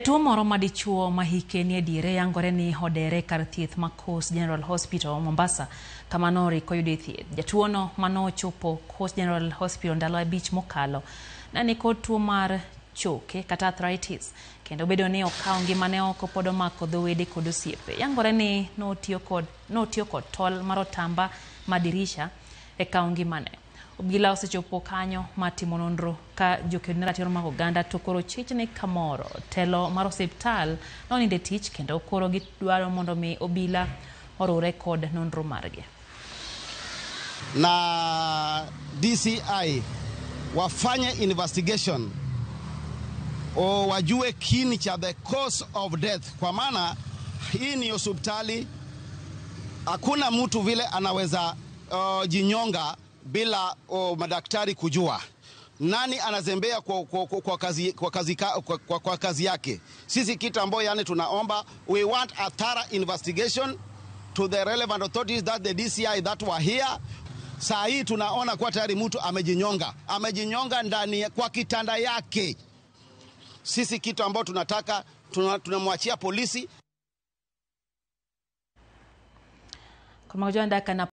Tuo moro madichuo ma hike nie diere yangore ni odere kar thieth ma Coast General Hospital Mombasa kama noriko yude thieth. Jatuono manochopo Coast General Hospital ndalo 5 mokalo ne nikod tuo mar choke kata arthritis kendo bedo ni okawo ngimane oko pod omako dho wede kod osiepe. Yangore ni notiyo kod tol mar otamba ma dirisha e kawo ngimane. Obila osechopo kanyo ma timo nonro ka joked ne ratiro mag oganda to koro chich ni kamoro telo mar osiptal noninde tich kendo koro gidwaro mondo mi obila orure kod nonro margi. Na DCI wafanye investigation o wajue kini cha the cause of death, kwa maana hii ni hospitali, hakuna mtu vile anaweza jinyonga bila madaktari kujua nani anazembea kwa kazi yake. Sisi kitu ambayo yani tunaomba, we want a thorough investigation to the relevant authorities, that the DCI that were here. Saa hii tunaona kwa tayari mtu amejinyonga ndani kwa kitanda yake. Sisi kitu ambayo tunataka, tunamwachia polisi. Kwa